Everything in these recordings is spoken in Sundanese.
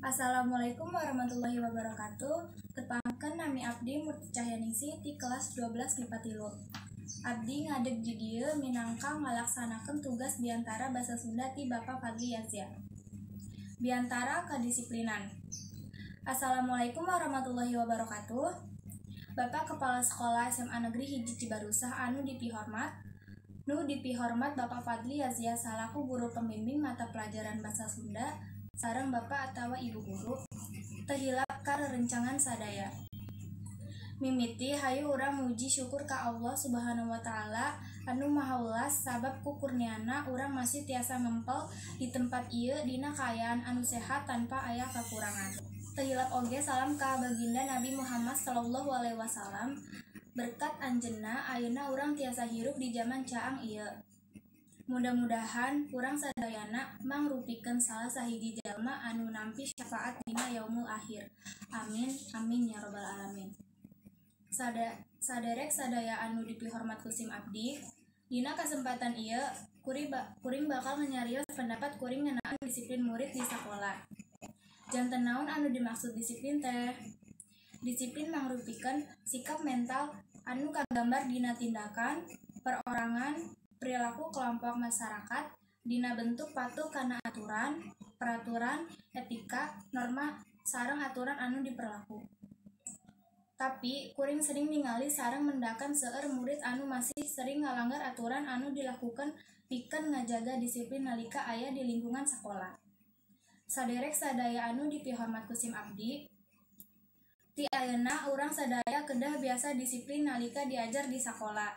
Assalamualaikum warahmatullahi wabarakatuh. Tepangkeun, nami abdi Murti Cahyaningsih ti kelas 12 MIPA 3. Abdi ngadeg di dieu minangka ngalaksanakeun tugas biantara Basa Sunda ti Bapak Fadli Yazya. Biantara kedisiplinan. Assalamualaikum warahmatullahi wabarakatuh. Bapak Kepala Sekolah SMA Negeri 1 Cibarusah anu dipihormat, Nu dipihormat Bapak Fadli Yazya salaku guru pembimbing mata pelajaran Basa Sunda sareng Bapak atawa Ibu guru, teu hilap ka rerencangan sadaya. Mimiti hayu urang muji syukur ka Allah Subhanahu wa Ta'ala anu Maha Welas, sabab ku kurniana urang masih tiasa ngempel di tempat ieu dina kaayaan anu sehat tanpa aya kakurangan. Teu hilap oge salam ka baginda Nabi Muhammad Shallallahu Alaihi Wasallam, berkat anjeunna ayeuna urang tiasa hirup di jaman caang ieu. Mudah-mudahan urang sadayana mangrupikeun salah sahiji jalma anu nampi syafaat dina yaumul akhir. Amin amin ya robbal alamin. Saderek sadaya anu dipihormat ku sim abdi, dina kasempatan ieu kuring bakal nyarios pendapat kuring ngeunaan disiplin murid di sakola. Janten naon anu dimaksud disiplin teh? Disiplin mangrupikeun sikap mental anu kagambar dina tindakan perorangan, perilaku kelompok masyarakat dina bentuk patuh kana aturan, peraturan, etika, norma, sareng aturan anu diperlaku. Tapi kuring sering ningali sareng mendakan seueur murid anu masih sering ngalanggar aturan anu dilakukeun pikeun ngajaga disiplin nalika aya di lingkungan sakola. Saderek sadaya anu dipihormat ku sim abdi, ti ayeuna urang sadaya kedah biasa disiplin nalika diajar di sakola.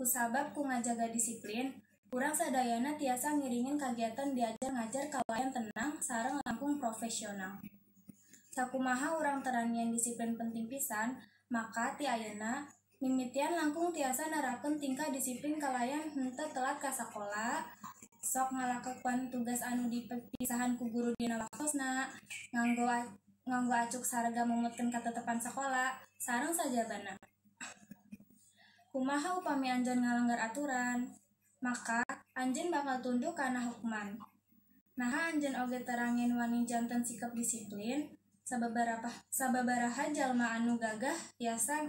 Kusabab ku ngajaga disiplin, urang sadayana tiasa ngiringan kagiatan diajar ngajar kalayan tenang sareng langkung profesional. Sakumaha urang terang yen disiplin penting pisan, maka ti ayeuna mimitian langkung tiasa nerapkeun tingkah disiplin kalayan henteu telat ka sakola, sok ngalakukeun tugas anu dipisahan ku guru dina waktosna, nganggo acuk sarga numutkeun katetepan sakola, sareng sajabana. Kumaha upami anjeun ngalanggar aturan? Maka anjeun bakal tunduk kana hukuman. Naha anjeun oge terang yen wani janten sikap disiplin? Sababaraha jalma anu gagah tiasa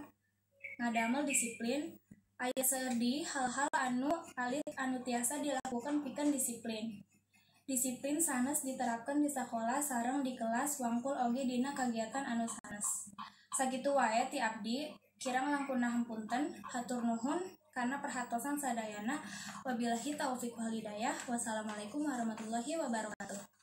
ngadamel disiplin, aya seueur deui hal-hal anu alit anu tiasa dilakukeun pikeun disiplin. Disiplin sanes diterapkeun di sakola sareng di kelas wungkul oge dina kagiatan anu sanes. Sakitu wae ti abdi, kirang langkungna hapunten, hatur nuhun kana perhatosan sadayana. Wabillahi taufik wal hidayah. Wassalamualaikum warahmatullahi wabarakatuh.